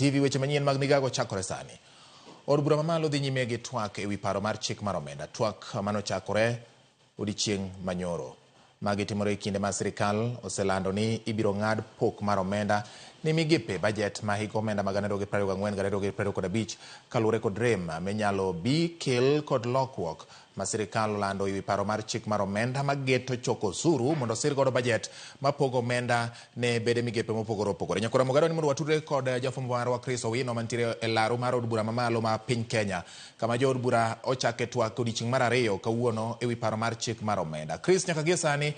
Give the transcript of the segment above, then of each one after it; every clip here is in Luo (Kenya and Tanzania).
TV. Weche manyien mag migago chakore sani. Od bura mamalo dhi nyime gi twak ewi paro mar chik mar omenda. Twak manochakore odiechieng' manyoro. Magi timore e kinde ma sirikal oselando ni ibiro ng'ad pok mar omenda ne migepe bajet ma hik omenda mag 2024 2025 kaluwore kod rem minyalo bi kel kod lokruok ma sirikal olando ewi paro mar chik mar omenda mageto choko osuru mondo osir godo bajet mapogo omenda ne bede migepe mopogore opogore. Nyakora Mogado ni mondo watudre kod jafwambo marwa Chris Owino mantiere e laru mar od bura mamalo ma piny Kenya kama jood bura ochake twak odiechieng' mar ariyo kawuono ewi paro mar chik mar omenda. Chris, nyaka gie sani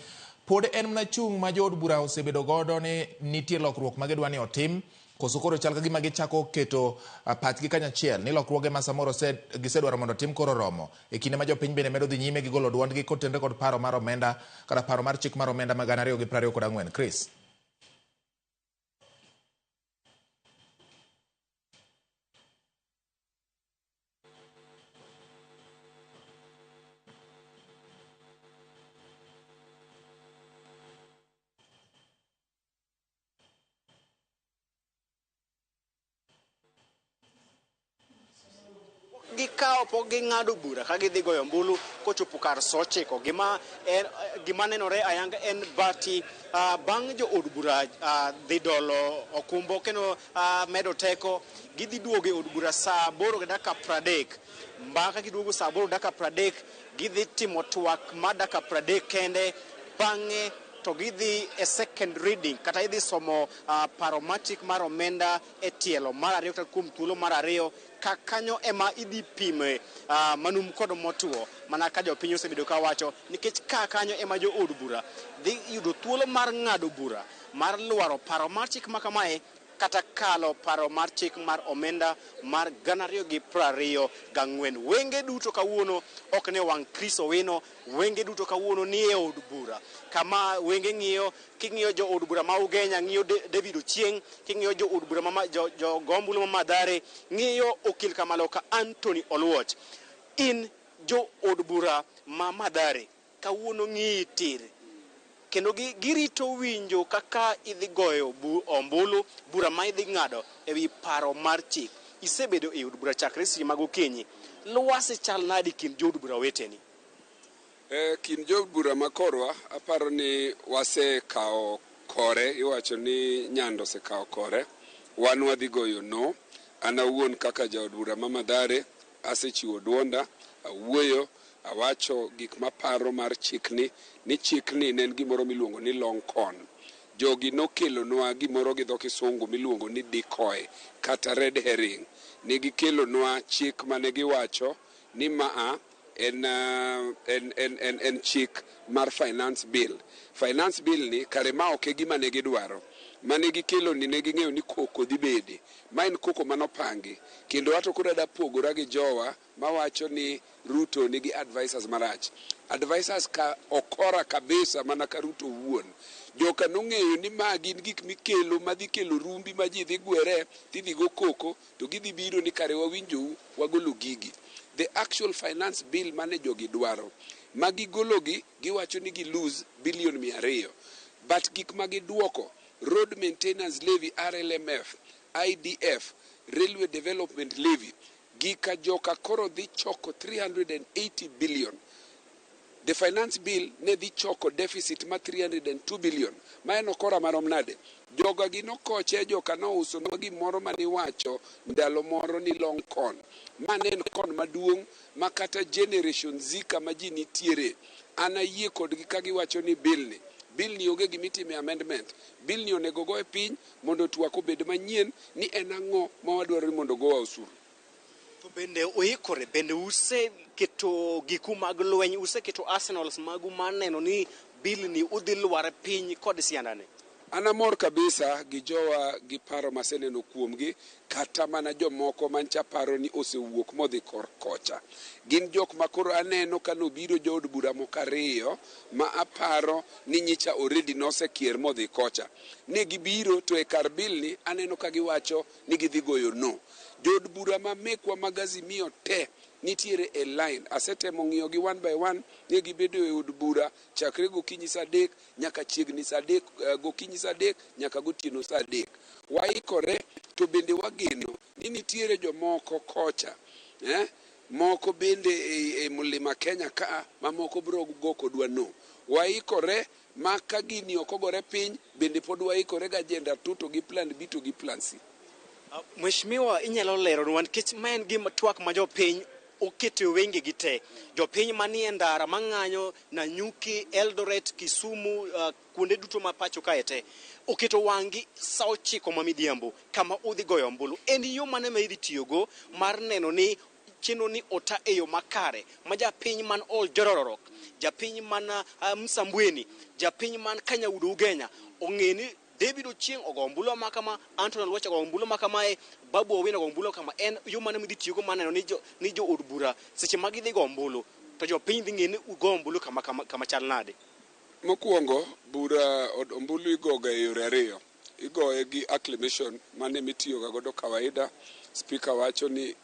pod en mana chung' ma jood bura osebedo godo ni nitie lokruok ma gidwa ni otim koso koro chal ka gima gichako keto pachgi kanyachiel ni lokruoge ma samoro gisedwaro mondo otim koro romo e kinde ma jopiny bende medo dhi nyime gi golo duondgi kotenre kod paro mar omenda kata paro mar chik mar omenda ma 2024. Chris. Gikawo pok ging'ado bura ka gidhi goyo ombulu kochopo kar sa ochiko. Gima, en, gima nenore ayanga en bati bang' jo od bura dhi dolo okumbo kendo medo teko gidhi duogo e od bura sa aboro gi dakika pradek. Mbaka giduogo sa aboro dakika pradek gidhi timo twak mar dakika pradek kende bang'e to gidhi e second reading kata idhi somo paro mar chik mar omenda e tielo mar ariyo kata kuom thuolo mar ariyo ka kanyo ema idhi pime manum kod motuo mana ka jopiny osebedo ka wacho nikech ka kanyo ema jo od bura dhi yudo thuolo mar ng'ado bura mar lwaro paro mar chik ma kamae kata kalo paro mar chik mar omenda mar 2024. Wenge duto kawuono ok ne wang' Chris Owino, wenge duto kawuono ni e od bura kama wenge ng'iyo, king'iyo jo od bura ma Ugenya, ng'iyo David Ochieng', king'iyo jo od bura ma jo, jo gombulu ma Mathare, ng'iyo okil Kamaloka Anthony Oluoch. In jo od bura ma Mathare kawuono ng'iyi tir kendo girito winjo kaka idhi goyo ombulu bura ma idhi ng'ado e wi paro mar chik. Isebedo e od bura chakre seche mag okinyi. Lwasi chal nadi kind jood bura weteni? E kind jood bura ma korwa, aparo ni wasekawo kore, iwacho ni Nyando osekawo kore. Wan wadhi goyo no. An awuon kaka jaod bura ma Mathare, asechiwo duonda, awuoyo, awacho gik maparo mar chikni, ni chikni ne en gimoro miluongo ni long con. Jogi nokelonwa gimoro gi dho kisungu miluongo ni decoy kata red herring. Ne gikelonwa chik mane giwacho ni maa en, en, en, en, en chik mar finance bill. Finance bill ni kare ma ok e gima ne gidwaro. Mane gikelo ni ne ging'eyo ni koko dhi bede. Ma en koko manopangi. Kendo ato koro ada pogora gi jowa mawacho ni Ruto nigi advisors marach. Advisors ka okora kabisa mana ka Ruto owuon. Joka nong'eyo ni ma gin gik mikelo madhi kelo rumbi ma ji dhi gwere tidhi go koko to gidhi biro ni kare wawinjou wagolo gigi. The actual finance bill mane jogi dwaro ma gigologi giwacho ni gi lose billion 200. But gik ma giduoko road maintenance levy RLMF, IDF, railway development levy gika joka koro dhi choko 380 billion. The finance bill ne dhi choko deficit ma 302 billion. Ma en okora marom nade? Joga gi nokoche joka nouso nwa gimoro maniwacho ndalo moro ni long con. Ma ne en con maduong' ma kata generation Z kama ji nitiere an ayie kodgi ka giwacho ni bill ni. Bill ni onge gimitime amendment. Bill ni onego goye piny mondo twak obed manyien ni en ang'o ma wadwaro ni mondo gowa osuru. To bende uikore, bende useketo giku mag lweny, useketo arsenals magu mar neno ni bill ni udhi lware piny kod siandane? An amor kabisa gi jowa gi paro maseneno kuomgi kata mana jomoko mancha paro ni osewuok modhi kor kocha. Gin jok ma koro aneno ka nobiro jood bura moko ariyo ma aparo ni nyicha already nosekier modhi kocha. Ne gibiro to e kar bill ni aneno ka giwacho ni gidhi goyo no. Jood bura ma mekwa mag Azimio te nitiere e line. Asetemo ng'iyogi one by one, ne gibedo e od bura chakre gokinyi sa 3 nyaka chiegni sa 3, gokinyi sa 3 nyaka gotieno sa 3. Waikore to bende wageno ni nitiere jomoko kocha, moko bende e Mlima Kenya ka mamoko biro go kodwa no. Waikore ma ka gini ok ogore piny bende pod waikore gi agenda 2 to gi plan B to gi plan C. Mheshimiwa, inyalo leronwa nikech ma en gima twak ma jopiny oketo e wengegi te. Jopiny manie ndara mang'anyo Nanyuki, Eldoret, Kisumu, kuonde duto ma pacho kae te oketo wang'gi sa 9 ma midhiambo kama udhi goyo ombulu. En yo mane ma idhi tiyogo mar neno ni chenro ni ota e yo makare ma japiny man Oljororok, japiny man Msambweni, japiny man Kanyaudo Ugenya ong'e ni David Ochieng ogo ombulu ma kama, Anthony Oluoch ogo ombulu ma kamae, Babu Owino ogo ombulu kama. En yo mane midhi tiyogo mar neno ni jo od bura seche ma gidhi go ombulu to jopiny dhi ng'e ni ugo ombulu kama, kama, kama chal nade? Mokwongo, bura od ombulu igoga e yore ariyo. Igoye gi acclamation mane mitiyoga godo kawaida. Speaker wacho ni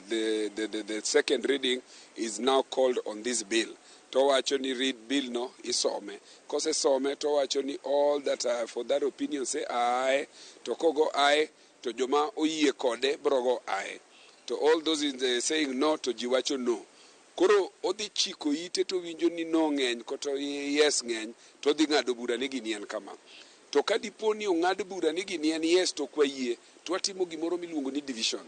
the second reading is now called on this bill. To wacho ni read bill no isome. Kosesome to wacho ni all that are for that opinion say aye. To kogo aye to joma oyie kode bro go aye. To all those in the saying no to ji wacho no. Koro odhi chiko ite to winjo ni no ng'eny kata yes ng'eny to odhi ng'ado bura ni gini en kama. To ka dipo ni ong'ad bura ni gini en yes to ok wayie, to watimo gimoro miluongo ni division.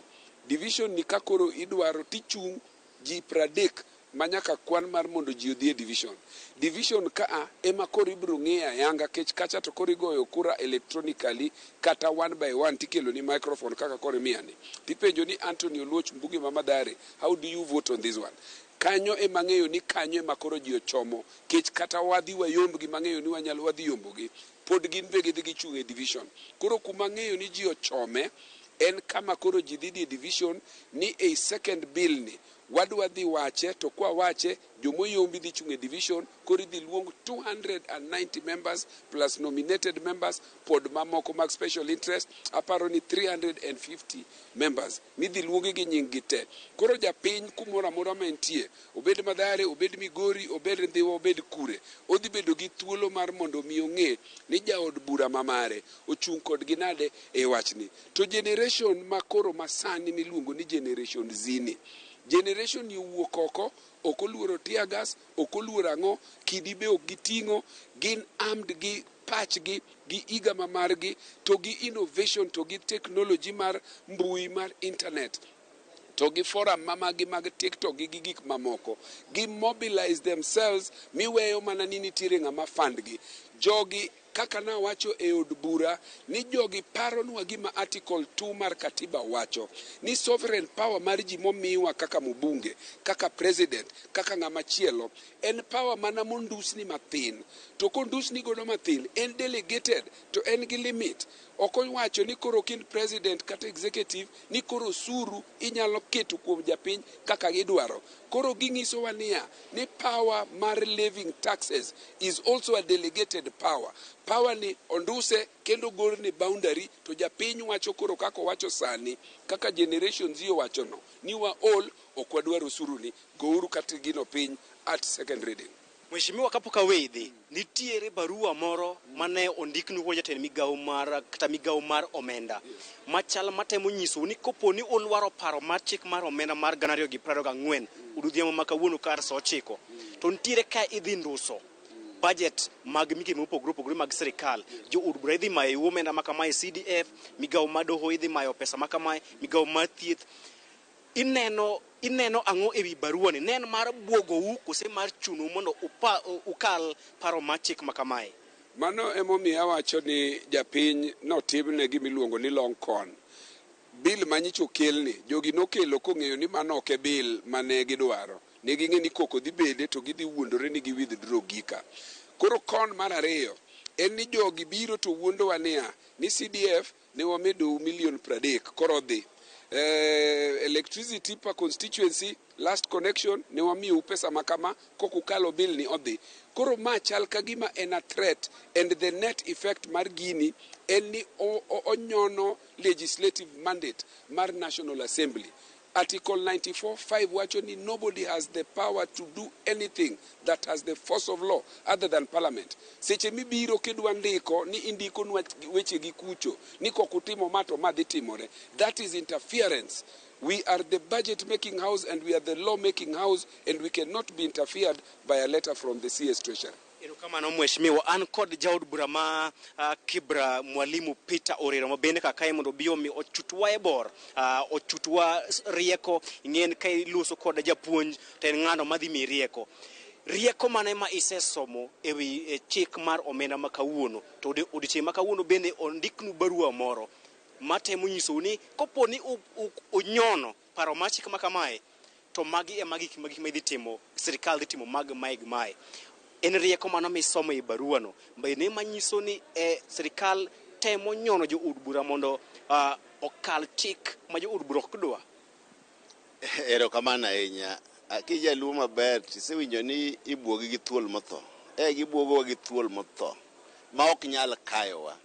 Division ni ka koro idwaro tichung' ji 30 ma nyaka kwan mar mondo ji odhi e division. Division ka a ema koro ibiro ng'eyo ayanga kech kacha to koro igoyo kura electronically kata one by one tikelo ni microphone kaka koro imiya ni. Tipenjo ni Anthony Oluoch mbunge ma Mathare, how do you vote on this one? Kanyo ema ng'eyo ni kanyo ema koro ji ochomo kech kata wadhi wayombgi mang'eyo ni wanyalo wadhi yombogi pod gin be gidhi gichung' e division. Koro kuma ng'eyo ni ji ochome en kama koro ji dhi e division ni ei second bill ni wadwa dhi wache to kwa wache jomoyombi dhi chung' e division koro idhi luong 290 members plus nominated members pod mamoko mag special interest aparo ni 350 members midhi luongi gi nying gi te. Koro japiny kumoro amora ma entie, obed Mathare, obed Migori, obed Ndhiwa, obed kure, odhi bedo gi thuolo mar mondo mi ong'e ni jaod bura ma mare ochung' kodgi nade e wachni. To generation ma koro masani miluongo ni generation Z ni, generation ni owuok oko, ok oluoro tear gas, ok oluoro ang'o, kidi be ok giting'o, gin armed gi pachgi, gi higa ma margi, to gi innovation, to gi technology mar mbui mar internet, to gi forum mamagi mag TikTok gi gik mamoko. Gi mobilize themselves miweyo mana ni nitiere ng'ama fund gi. Jogi kaka nawacho e od bura ni jogi paronwa gima article 2 mar katiba wacho ni sovereign power mar ji momiwa kaka mbunge, kaka president, kaka ng'ama chielo en power mana mondusni mathin. To kondusni godo mathin en delegated to en gi limit. Ok owacho ni koro kind president kata executive ni koro osuru inyalo keto kuom japiny kaka gidwaro. Koro ging'isowa niya ni power mar levying taxes is also a delegated power. Power ni onduse kendo gorne boundary to japiny wacho koro kaka owacho sani kaka generation Z owachono ni waol ok wadwar osuru ni gouru kata gino piny at second reading. Mheshimiwa, kapok aweyi dhi, nitiere barua moro mane ondiknu go jatend migawo mar kata migawo mar omenda machal matemo nyisou ni kopo ni ulwaro paro mar chik mar omenda mar 2024 odhiambo ma kawuono kar sa 9 to nitiere ka idhi nduso budget mag migepe mopogore opogore mag sirikal. Jo od bura idhi mayo omenda ma kamae, CDF, migawo mar doho idhi mayo pesa ma kamae, migawo mar thieth. Ineno ang'o ewi barua ni? Ne en mar buogou kose mar chunou mondo ukal paro mar chik ma kamae? Mano emomiyo awacho ni japiny notimne gimiluongo ni long con. Bill manyicha okelni, jogi nokelo kong'eyo ni mano ok e bill mane gidwaro. Ne ging'e ni koko dhi bede to gidhi wuondore ni gi withdraw gika. Koro con mar ariyo en ni jogi biro to wuondowa niya ni CDF ne wamedou milion 30 koro dhi. Electricity per constituency last connection ne wamiyou pesa makama kok ukalo bill ni odhi. Koro ma chal ka gima en a threat, and the net effect mar gini en ni onyono legislative mandate mar National Assembly. Article 94.5 wacho ni nobody has the power to do anything that has the force of law other than parliament. Seche mibiro kidwa ndiko ni indikonwa wechegi kucho ni kok utimo ma to ma dhi timore. That is interference. We are the budget making house and we are the law making house, and we cannot be interfered by a letter from the CS Treasury. Erokamano, mheshimiwa. An kod jaod bura ma Kibra, Mwalimu Peter Orero, ma bende kakae mondo obi omi ochutwa e bor, ochutwa rieko. Ing'en ka iloso kod japuonj to en ng'ano madhi miyi rieko. Rieko mane ma isesomo ewi chik mar omenda ma kawuono? To odiochieng' ma kawuono bende ondiknu barua moro matemo nyisou ni kopo ni unyono paro mar chik ma kamae, to magi ema gik ma idhi timo, sirikal dhi timo mag mae gi mae. En rieko mano misomo e barua no bende manyiso ni sirikal temo nyono jo od bura mondo okal chik ma jo od bura ok dwa? Erokamano ahinya. Kijaluo maber tisewinjo ni ibuogi gi thuol motho. Gibuogowa gi thuol motho ma ok nyal kayowa.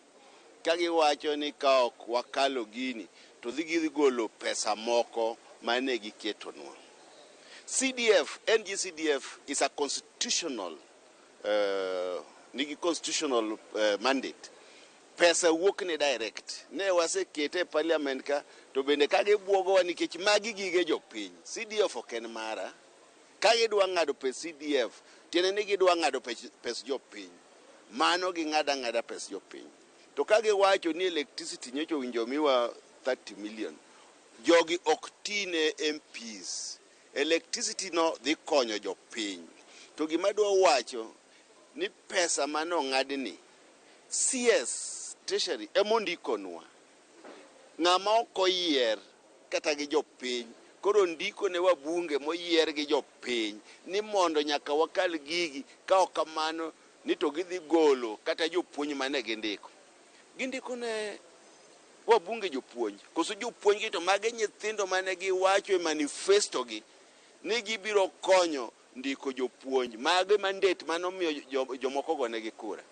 Ka giwacho ni ka ok wakalo gini to dhi gidhi golo pesa moko mane giketonwa. CDF, NGCDF is a constitutional nigi constitutional mandate. Pesa wuok ne direct. Ne wasekete e parliament ka to bende ka gibuogowa nikech magi gige jopiny. CDF ok en mara. Ka gidwa ng'ado pes CDF, tiende ni gidwa ng'ado pes jopiny. Mano ging'ado ang'ada pes jopiny. To ka giwacho ni electricity nyocha owinjo miwa 30 million, jogi ok tine MPs. Electricity no dhi konyo jopiny. To gima adwa wacho ni pesa manong'adni, CS Treasury emondikonwa. Ng'ama ok oyier kata gi jopiny koro ndiko ne wabunge moyier gi jopiny ni mondo nyaka wakal gigi, ka ok kamano ni to gidhi golo kata jopuonj mane gindiko. Gindiko ne wabunge jopuonj, koso jopuonj gi to mage nyithindo mane giwacho e manifesto gi ni gibiro konyo ndiko jopuonj. Mage mandate manomiyo jomoko gonegi kura.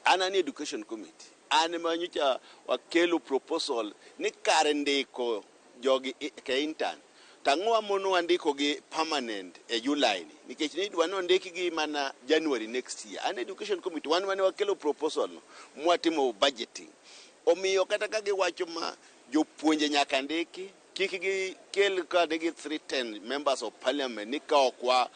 An anie education committee. An ema nyocha wakelo proposal ni kar ndiko jogi ka intern to ang'o monowa ndiko gi permanent e July ni, nikech nidwa ni ondikgi mana January next year. An education committee, wan mane wakelo proposal no mwatimo budgeting. Omiyo kata ka giwacho ma jopuonje nyaka ndiki, kik gikel ka nigi 310 members of parliament ni ka ok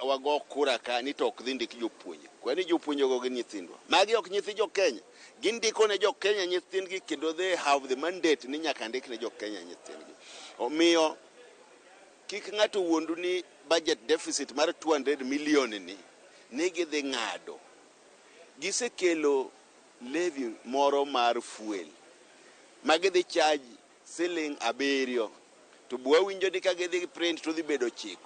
wago kura ka ni to ok dhi ndik jopuonje. Kwani jopuonje go gin nyithindwa. Magi ok nyithi jo Kenya. Gindiko ne jo Kenya nyithindgi kendo they have the mandate ni nyaka ndik ne jo Kenya nyithindgi. Omiyo kik ng'ato wuondu ni budget deficit mar 200 million ni gidhi ng'ado. Gisekelo levy moro mar fuel ma gidhi charge siling 7, to bu wawinjo ni ka gidhi print to dhi bedo 9.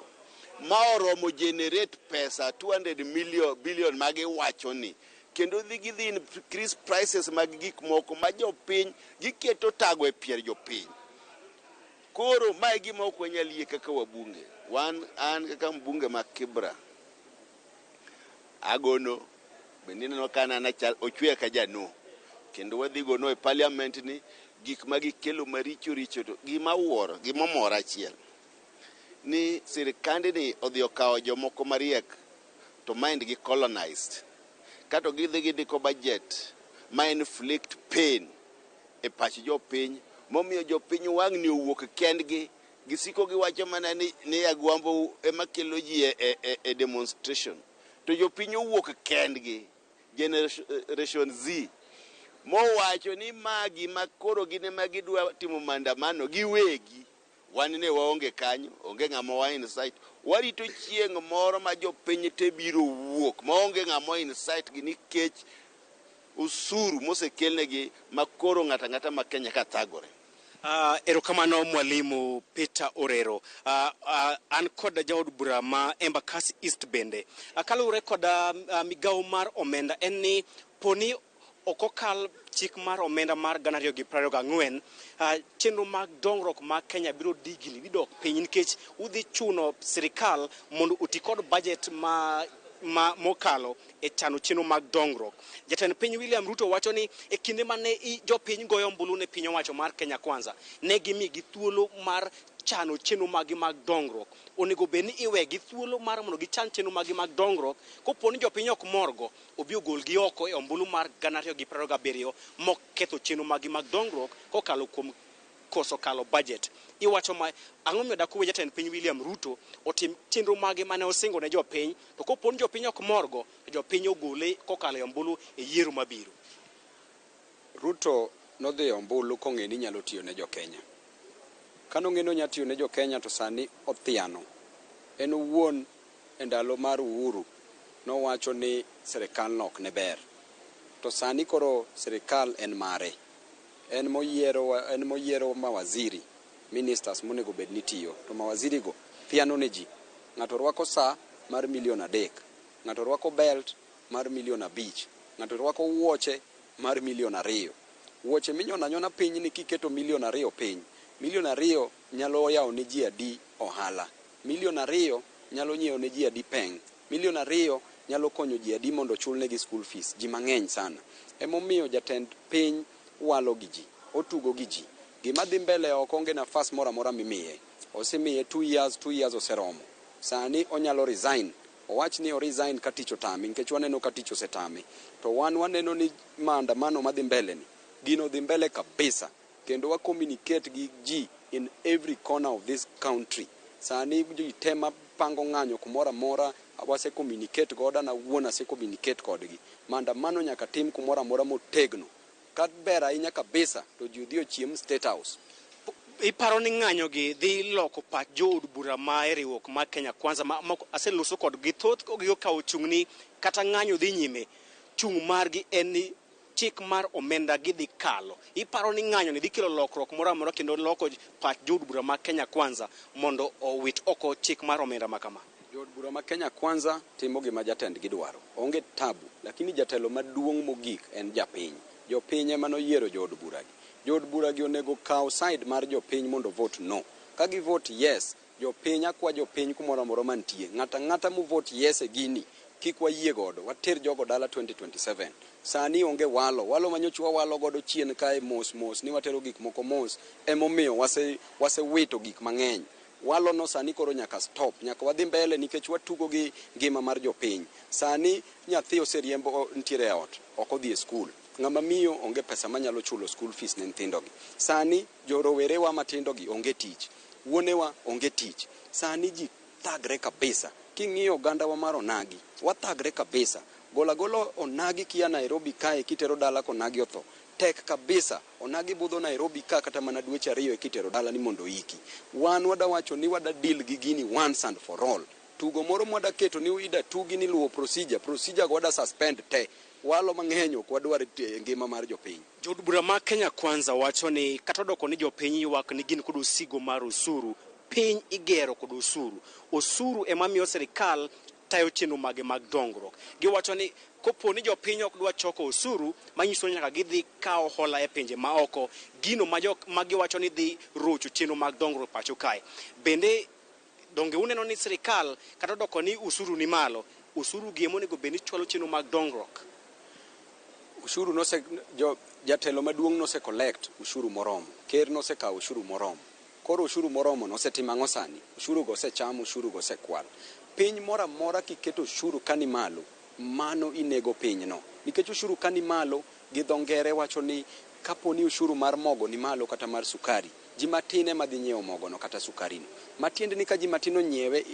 Ma oromo generate pesa 200 million billion ma giwacho ni, kendo dhi gidhi increase prices mag gik moko ma jopiny giketo tago e pier jopiny. Koro mae gima ok wanyal yie kaka wabunge. Wan, an kaka mbunge ma Kibra, agono bende ineno ka an achal ochweya ka jano, kendo wadhi gono e parliament ni gik ma gikelo maricho richo. To gima wuoro, gima omora achiel ni sirikandni odhi okawo jomoko mariek to mind gi colonized, kato gidhi gindiko budget ma inflict pain e pach jopiny, momiyo jopiny wang'ni owuok kendgi. Gisiko giwacho mana ni Agwambo ema kelo ji e demonstration, to jopiny owuok kendgi, Generation Z mowacho ni ma gima koro gin ema gidwa timo maandamano giwegi. Wan ne waonge kanyo, onge ng'ama wa incite. Warito chieng' moro ma jopiny te biro wuok maonge ng'ama incite gi, nikech osuru mosekelnegi ma koro ng'ato ang'ata ma Kenya ka thagore. Erokamano, Mwalimu Peter Orero. An kod jaod bura ma Embakasi East bende. Kaluwore kod migawo mar omenda en ni poni Ok okal chik mar omenda mar 2024, chenro mag dongruok mag Kenya biro digni, dhi dok piny nikech udhi chuno sirikal mondo oti kod budget ma mokalo e chano chenro mag dongruok. Jatend piny William Ruto wacho ni e kinde mane jopiny goyo ombulu ne piny owacho mar Kenya Kwanza, ne gimigi thuolo mar chano chenro maggi mag dongruok. Onego bed ni iwegi thuolo mar mondo gichan chenro maggi mag dongruok. Kopo ni jopiny ok morgo, obi ogolgi oko e ombulu mar 2027 mok ketho chenro maggi mag dongruok kokalo kuom koso kalo budget. Iwacho ma ang'o miyo dak uwe jatend piny William Ruto otim chenro mage mane osingo ne jopiny, to kopo ni jopiny ok morgo, to jopiny ogole kokalo e ombulu e yiero mabiro? Ruto nodhi e ombulu kong'e ni nyalo tiyo ne jo-Kenya. Kano ng'e ni onya tiyo ne jo-Kenya to sani othiano. En owuon e ndalo mar Uhuru nowacho ni sirikal no ok ne ber. To sani koro sirikal en mare. En moyiero mawaziri, ministers monego bed ni tiyo. To mawaziri go thiano ne ji. Ng'ato rwako saa mar milion 3. Ng'ato rwako belt mar milion 5. Ng'ato rwako wuoche mar milion 2. Wuoche minyono anyona piny ni kiketo milion 2 piny. Milion 2 nyalo yawo ne ji adi ohala. Milion 2 nyalo nyiewo ne ji adi peng. Milion 2 nyalo konyo ji adi mondo ochulnegi school fees. Ji mang'eny sana. Emomiyo jatend piny walo gi ji. Otugo gi ji. Gima dhi mbele oko onge nafas moro amora mimiye. Osemiye 2 years, 2 years oseromo. Sani onyalo resign. Owach ni o resign ka tich otame nikech waneno ka tich osetame. To wan waneno ni maandamano madhi mbele ni gino dhi mbele kabisa kendo wa communicate gi ji in every corner of this country. Sani ji te mapango ng'anyo kumoro amora wase communicate godo, an awuon ase communicate kodgi. Maandamano nyaka tim kumoro amora motegno. Ka ber ahinya kabisa to ji odhi ochiem State House. Iparo ni ng'anyo gi dhi loko pach jood bura ma e riwruok mar Kenya Kwanza ma moko aseloso kodgi thoth gi okawo chung' ni kata ng'anyo dhi nyime, chung' margi en ni chik mar omenda gidhi kalo. Iparo ni ng'anyo ni dhi kelo lokruok moro amora kendo loko pach jood bura ma Kenya Kwanza mondo owit oko chik mar omenda ma kama? Jood bura ma Kenya Kwanza timo gima jatendgi dwaro. Onge tabu, lakini jatelo maduong' mogik en japiny. Jopiny ema noyiero jood buragi. Jood buragi onego kaw side mar jopiny mondo vote no. Ka gi vote yes, jopiny akwa jopiny kumoro amora mantie. Ng'ato ang'ata mo vote yes e gini, kik wayie godo, water jogo dala 2027. Sani onge walo, walo manyocha wawalo godo chien kae mos mos ni watero gik moko mos, emomiyo wasewito gik mang'eny. Walo no sani koro nyaka stop, nyaka wadhi mbele nikech watugo gi ngima mar jopiny. Sani nyathi oseriembo nitiere e ot, ok odhi e skul. Ng'ama miyo onge pesa manyalo chulo school fees ne nyithindogi. Sani jorowerewa matindo gi onge tich. Wuonewa onge tich. Sani ji thagre kabisa. King'iyo ogandawa mar onagi, wathagre kabisa. Gola gola onagi kia Nairobi kae kitero dala konagi otho. Tek kabisa. Onagi budho Nairobi ka kata mana dweche 2 kitero dala ni mondo oiki. Wan wada wacho ni wada deal gi gini once and for all. Tugo moro mwada keto ni ida tugi ni luwo procedure, procedure go wada suspend te. Walo mang'eny ok wadwar e ngima mar jopiny. Jood bura ma Kenya Kwanza wacho ni kata odoko ni jopiny ywak ni gin kod osigo mar osuru, piny igero kod osuru. Osuru ema miyo sirikal tayo chenro mage mag dongruok. Giwacho ni kopo ni jopiny ok dwa choko osuru, manyiso ni nyaka gidhi kawo hola e pinje maoko, gino ma, jok, ma giwacho ni dhi rocho chenro mag dongruok pacho kae. Bende donge uneno ni sirikal kata odoko ni osuru ni malo, osuru gi ema onego bed ni chwalo chenro mag dongruok? Ushuru nose jo, jatelo maduong' nose collect ushuru moromo. Ker nosekawo ushuru moromo. Koro ushuru moromo nosetimo ang'o sani? Ushuru go osecham, ushuru go osekwal. Piny moro amora kiketo ushuru ka ni malo, mano inego pinyno. Nikech ushuru ka ni malo, gi dho ngere wacho ni kapo ni ushuru mar mogo ni malo kata mar sukari, ji matin ema dhi nyiewo mogono kata sukarino. Matiende ni ka ji matin onyiewe,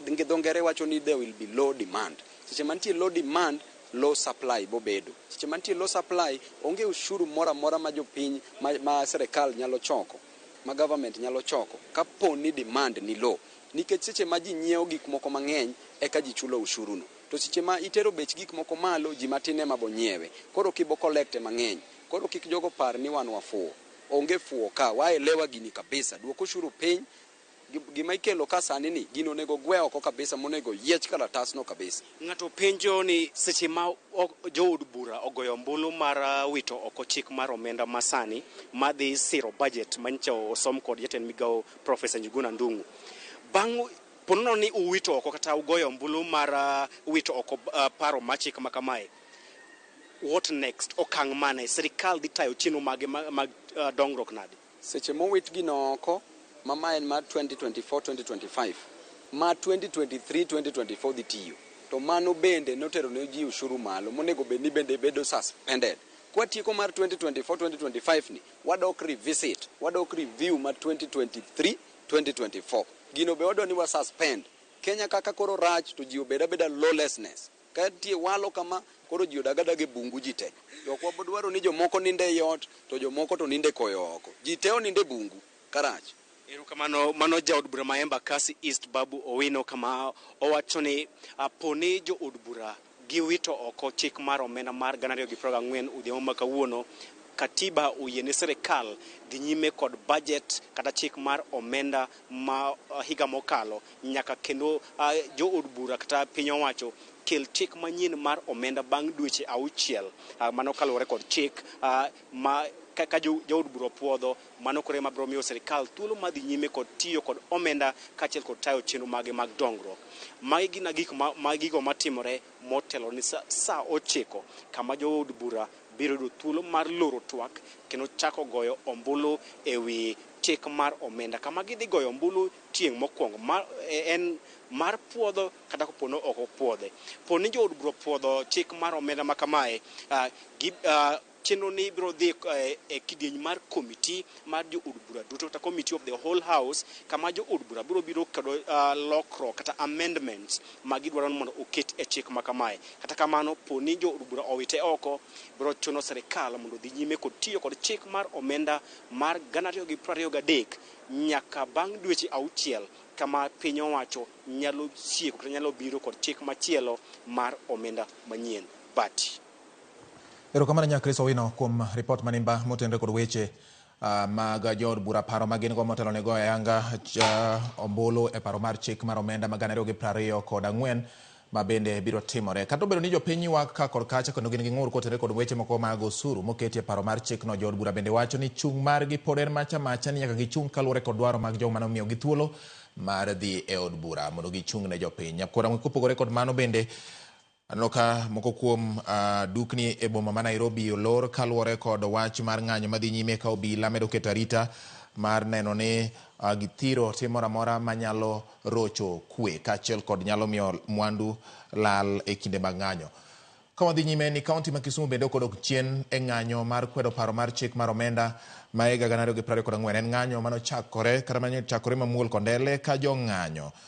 gi dho ngere wacho ni there will be low demand. Seche mantie low demand, low supply bobedo. Seche mantie low supply, onge ushuru moro amora ma jopiny ma sirikal nyalo choko, ma government nyalo choko kapo ni demand ni low. Nikech seche ma ji nyiewo gik moko mang'eny, eka ji chulo ushuru no. To seche ma itero bech gik moko malo, ji matin ema bo nyiewe. Koro kibo collect mang'eny. Koro kik jogo par ni wan wafuwo. Onge fuwo ka, waelewa gini kabisa. Duok ushuru piny, Gima ikelo ka sani ni gino onego gwe oko kabisa, monego yiech kalatasno kabisa. Ng'ato penjo ni seche ma jood bura ogoyo ombulu mar wito oko chik mar omenda masani madhi siro budget manyicha osom kod jatend migawo Profesa Njuguna Ndung'u. Bang' ponono ni uwito oko kata ugoyo ombulu mar wito oko paro mar chik ma kamae, what next? Okang' mane? Sirikal dhi tayo chenro mage mag dongruok nade? Seche mowit gino oko, ma en mar 2024-2025, ma 2023-2024 dhi tiyo, to mano bende notero ne ji ushuru malo monego bed ni bende bedo suspended. Kwatieko mar 2024-2025 ni, wadok revisit, wadok review mar 2023-2024. Gino be wadwa ni wa suspend. Kenya kaka koro rach to ji obed abeda lawlessness. Ka nitie walo kama, koro ji odag adaga e bungu ji te. To ok wabodwaro ni jomoko nindo ei ot, to jomoko to nindo e koyo oko. Ji te onindo e bungu, karach. Erokamano, mano jaod bura ma Embakasi East Babu Owino, kama owacho ni poni jood bura giwito oko chik mar omenda mar 2024 odhiambo ma kawuono, katiba oyie ne sirikal dhi nyime kod budget kata chik mar omenda ma higa mokalo nyaka kendo jood bura kata piny owacho kel chik manyien mar omenda bang' dweche 6. Mano kaluwore kod chik ma ka jood bura opuodho. Mano koro ema biro miyo sirikal thuolo mar dhi nyime kod tiyo kod omenda kaachiel kod tayo chenro mage mag dongruok. Magi gin gik ma gigo matimore motelo ni sa 9, kama jood bura biro yudo thuolo mar loro twak kendo chako goyo ombulu ewi chik mar omenda, kama gidhi goyo ombulu tieng' mokwongo mar, en mar puodho kata kopo ni ok opuodhe. Po ni jood bura opuodho chik mar omenda ma kamae, chenro ni biro dhi e kidieny mar komiti mar jood bura duto kata committee of the whole house, kama jood bura biro biro kod lokruok kata amendments ma gidwaro ni mondo oket e chik ma kamae. Kata kamano, po ni jood bura owite oko, biro chuno sirikal mondo odhi nyime kod tiyo kod chik mar omenda mar 2023 nyaka bang' dweche 6, kama piny owacho nyalo sieko kata nyalo biro kod chik machielo mar omenda manyien. Bati. Erokamano nya Chris Owino kuom ripot manimba motenore kod weche mag jood bura, paro ma gin go motelo ne goyo ayanga ombulu e paro mar chik mar omenda ma 2024 ma bende biro timore. Kata obedo ni jopiny ywak ka kod kacha kendo gin gi ng'ur kotenore kod weche moko mag osuru moketi e paro mar chikno, jood bura bende wacho ni chung' margi pod en macha macha, ni nyaka gichung' kaluwore kod dwaro mag jogo mane omiyogi thuolo mar dhi e od bura mondo gichung' ne jopiny. Nyakwara, kopogore kod mano bende, aneno ka moko kuom dukni e boma ma Nairobi olor kaluwore kod wach mar ng'anyo madhi nyime, ka obila medo keto arita mar neno ni githiro tim moro amora manyalo rocho kwe kaachiel kod nyalo miyo mwandu lal e kinde mag ng'anyo. Ka wadhi nyime ni kaunti ma Kisumu bende ok odok chien e ng'anyo mar kwedo paro mar chik mar omenda ma higa 2024. En ng'anyo manochakore kata manochakore mamuol kondele ka jong'anyo